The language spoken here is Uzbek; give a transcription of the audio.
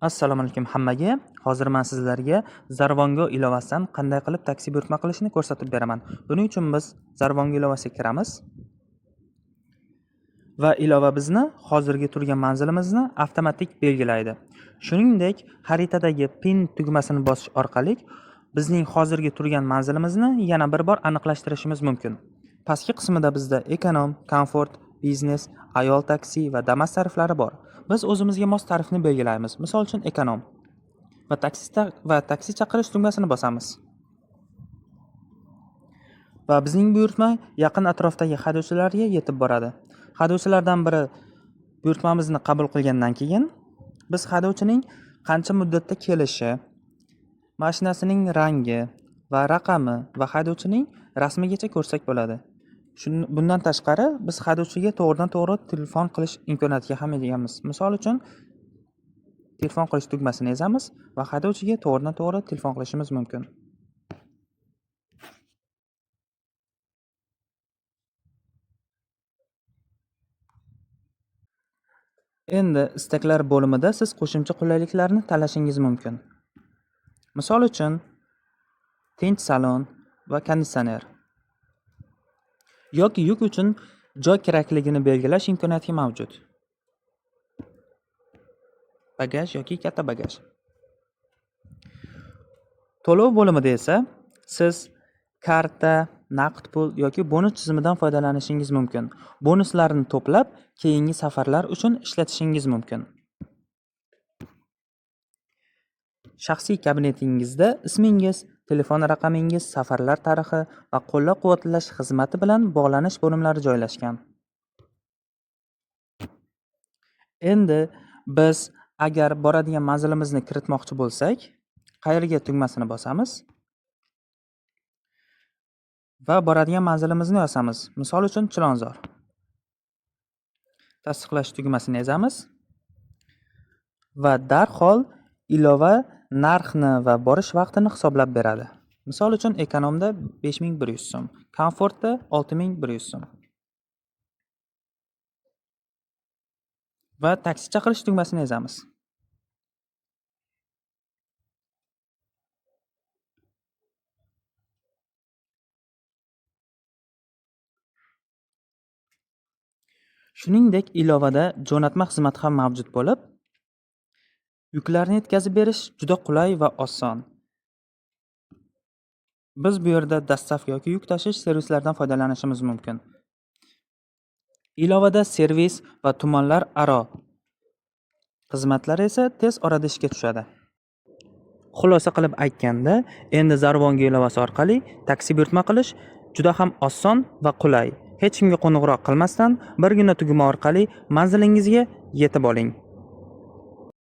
Assalomu alaykum hammaga. Hozir men sizlarga Zarvongo ilovasidan qanday qilib taksi buyurtma qilishni ko'rsatib beraman. Buning uchun biz Zarvongo ilovasiga kiramiz va ilova bizni hozirgi turgan manzilimizni avtomatik belgilaydi. Shuningdek, xaritadagi pin tugmasini bosish orqali bizning hozirgi turgan manzilimizni yana bir bor aniqlashtirishimiz mumkin. Pastki qismida bizda ekonom, komfort, biznes, ayol taksi va Damas tariflari bor. Biz o'zimizga mos tarifni belgilaymiz. Misol uchun ekonom va taksi chaqirish tugmasini bosamiz. Va bizning buyurtma yaqin atrofdagi haydovchilarga yetib boradi. Haydovchilardan biri buyurtmamizni qabul qilgandan keyin biz haydovchining qancha muddatda kelishi, mashinasining rangi va raqami va haydovchining rasmigacha ko'rsak bo'ladi. Bundan tashqari biz haydovchiga to'g'ridan-to'g'ri telefon qilish imkoniyatiga ham egamiz. Misol uchun telefon qilish tugmasini ezamiz va haydovchiga to'g'ridan-to'g'ri telefon qilishimiz mumkin. Endi istaklar bo'limida siz qo'shimcha qulayliklarni tanlashingiz mumkin. Misol uchun tinch salon va konditsioner yoki yuk uchun joy kerakligini belgilash imkoniyati mavjud. Bagaj yoki katta bagaj. To'lov bo'limida esa siz karta, naqd pul yoki bonus tizimidan foydalanishingiz mumkin. Bonuslarni to'plab, keyingi safarlar uchun ishlatishingiz mumkin. Shaxsiy kabinetingizda ismingiz, telefon raqamingiz, safarlar tarixi va qo'llab-quvvatlash xizmati bilan bog'lanish bo'limlari joylashgan. Endi biz agar boradigan manzilimizni kiritmoqchi bo'lsak, qayerga tugmasini bosamiz va boradigan manzilimizni yozamiz. Misol uchun Chilonzor. Tasdiqlash tugmasini ezamiz va darhol ilova narxni va borish vaqtini hisoblab beradi. Misol uchun ekonomda 5100 so'm, komfortda 6100 so'm. Va taksi chaqirish tugmasini ezamiz. Shuningdek, ilovada jo'natma xizmati ham mavjud bo'lib, yuklarni yetkazib berish juda qulay va oson. Biz bu yerda dostavka yoki yuk tashish servislaridan foydalanishimiz mumkin. Ilovada servis va tumanlar aro xizmatlar esa tez orada ishga tushadi. Xulosa qilib aytganda, endi Zarvongo ilovasi orqali taksi buyurtma qilish juda ham oson va qulay. Hech kimga qo'ng'iroq qilmasdan birgina tugma orqali manzilingizga yetib oling.